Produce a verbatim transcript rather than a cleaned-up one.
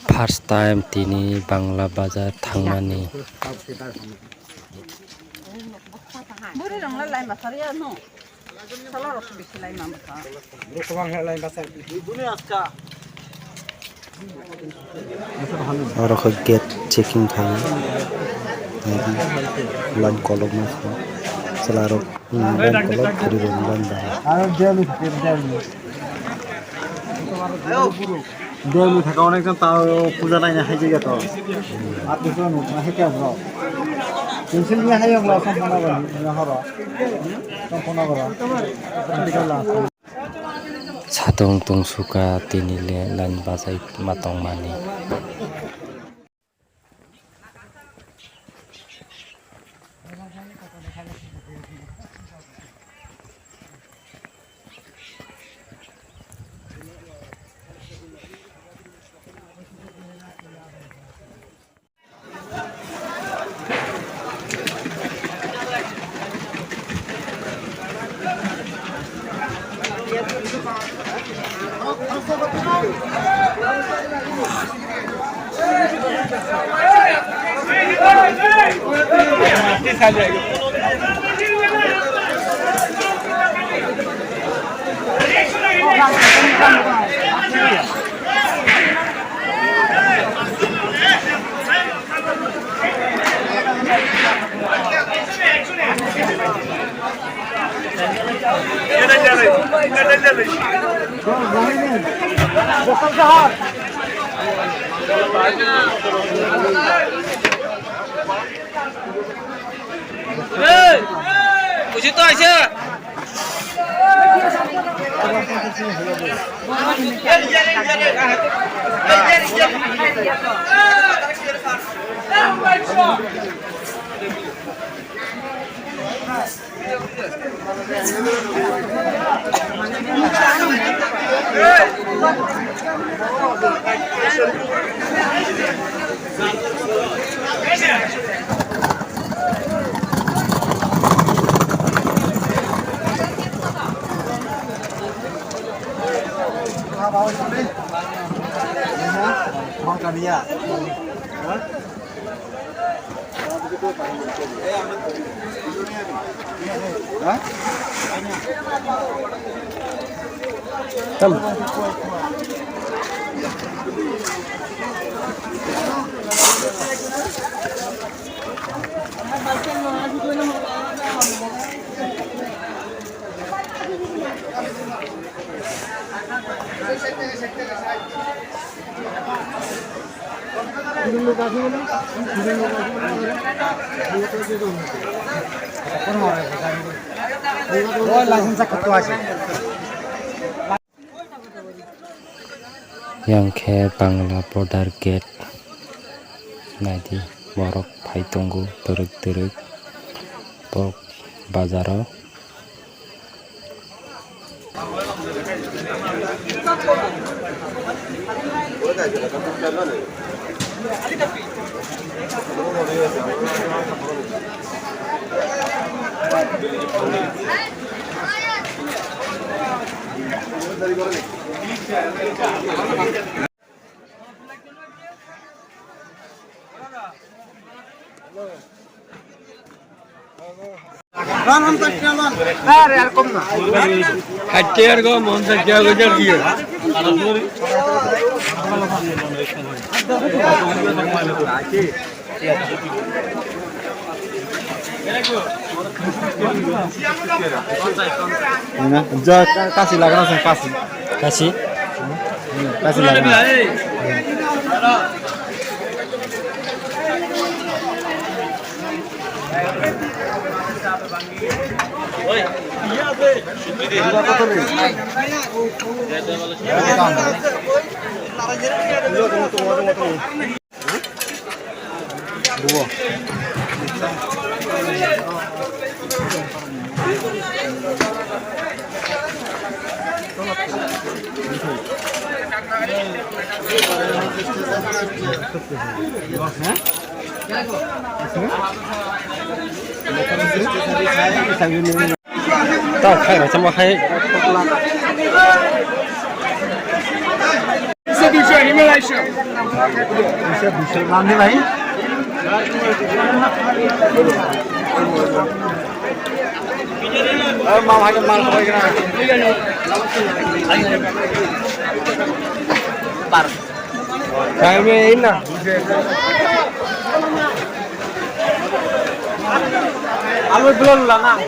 First time tini Bangla Bazar thangmani. Oro khe gate checking khaio. Line kolokma kho. Chwla rok, hmm, line kolok, khuri rok line bai. Demi thaka onek jon ta puja naina hai jaiga to. Ati so nuk na hai kya bro. Tension ni hai bro, sam phone bro, na horo. Sam phone bro. Satong tongsuka tini le line bachai ma tongmani. Hey! Kuchito aise. Yang khe Bangla border gate. Naidi, borok phai tongo twrwk twrwk bo bazaro. Ran, ran, tak, ran, ran. Ran, ran, kom na. Hajar ko mon sa kya gujar diye. Kasi lagna sa kasi. Kasi? Kasi lagna. Tao khai rok chamo khai. Kami ini. Alu belum lah, Mang.